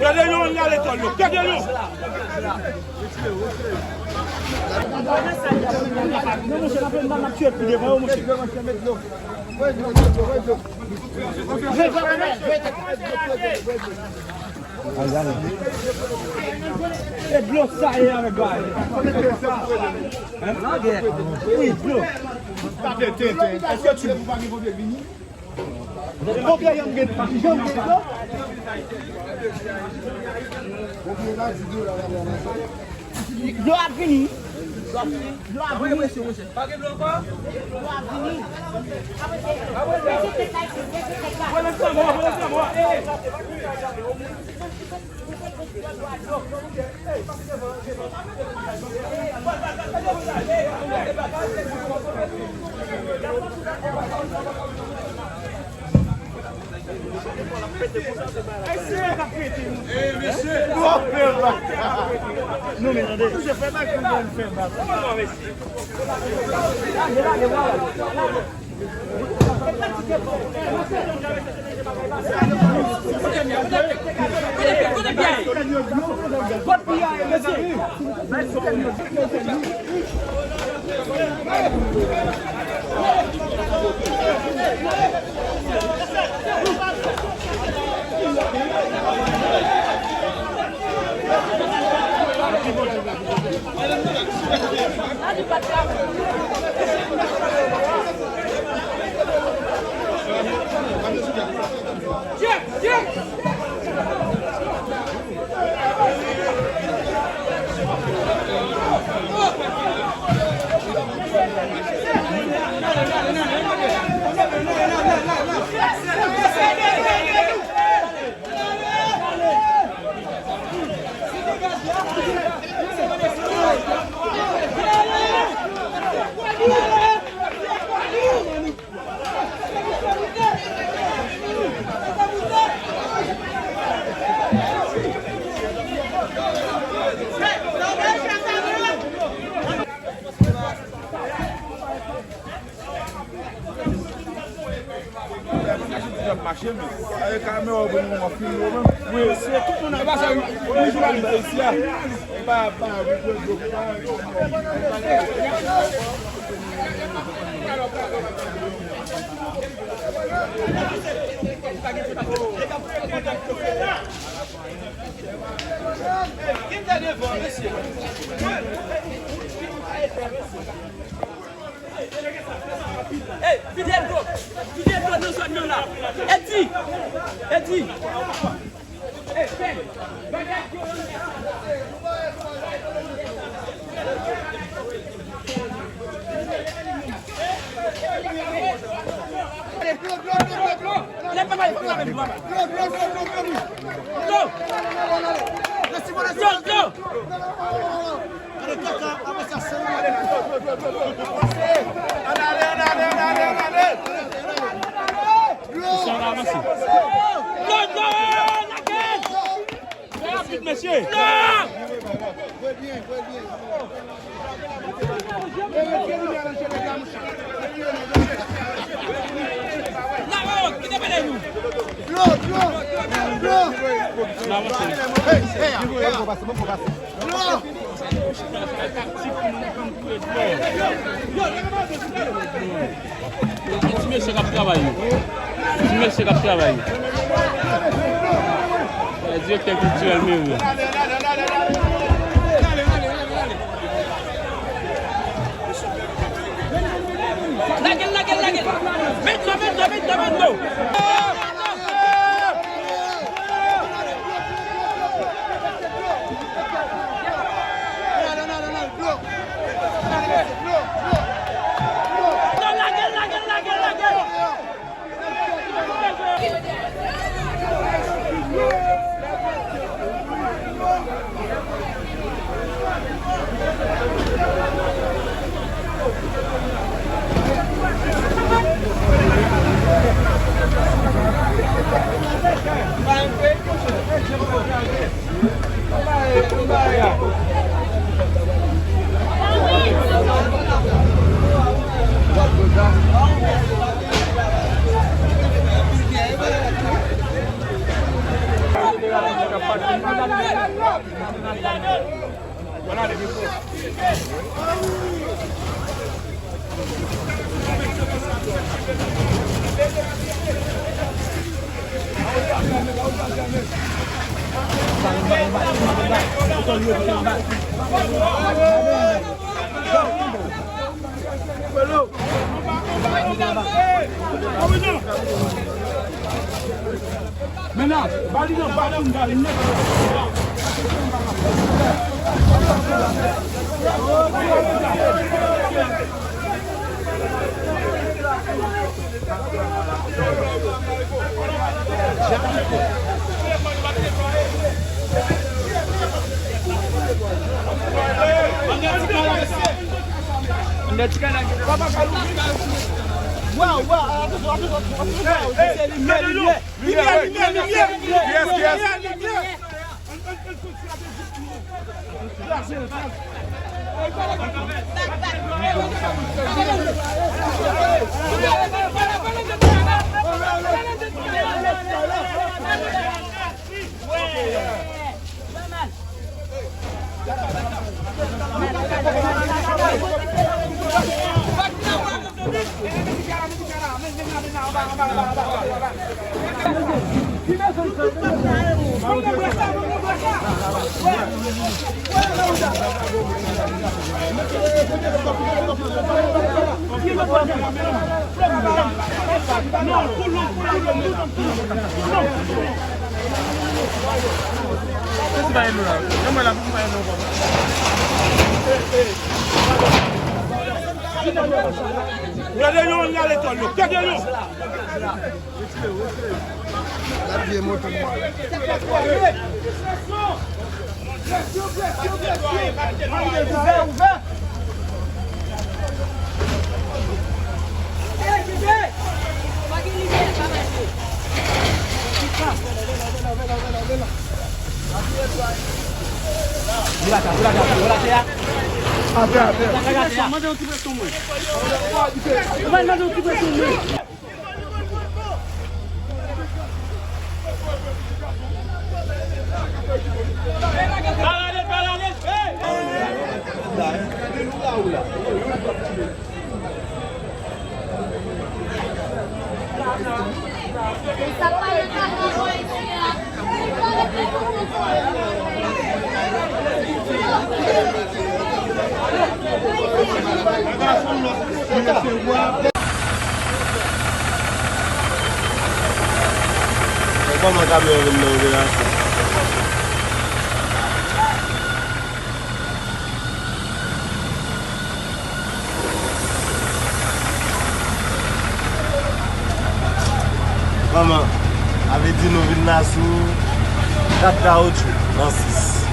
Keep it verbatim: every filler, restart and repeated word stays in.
Gade yo, y ale tòl yo. Gade yo. Non, monchè, n ap, n ap tiye pi devan yo, monchè. E dlo sa ye avèk bagay. Wi, dlo. Èske ti pou pa gen pompe vini? Pompe janm gen, janm gen dlo. Dlo ap vini. Dlo ap vini. Pa gen dlo ankò? Dlo ap vini. Mache, men. Aye, kamera w pou nou filme w menm. Wi, se tout moun ap pase. Wi, jounalis. Isi a. E pa, pa, Hey, vide dlo, vide dlo nan zòn nan la. Edi, Edi. Hey, fè. Dlo! Dlo, dlo! Dlo, dlo! Lage! Fè rapid, mesye! Dlo! Lawo, kite pale nou. Dlo, dlo, dlo. Dlo. Ti mesye k ap travay yo. Ti mesye k ap travay yo. Eh, direktè kiltirèl meri an. Lage l, lage l, lage l. Met dlo, met dlo, met dlo, met dlo. Non, lage l, lage l, lage l, lage l. Mennaj, ba li nan baton, ba li nèt. Waw, waw, atansyon, atansyon, atansyon, se limyè, limyè. Limyè, limyè, limyè, limyè. Yes, yes. Gade yo, y ale tòl yo. Gade yo. Gad vye moto. Ouvè, ouvè. Vin atè, vin atè, vin atè a. Atè, atè. Mande yon ti presyon mwen. Mande yon ti presyon mwen. Kòman kamyon vin nan operasyon? Kòman? Sa vle di nou vin la sou kat kawotchou nan sis.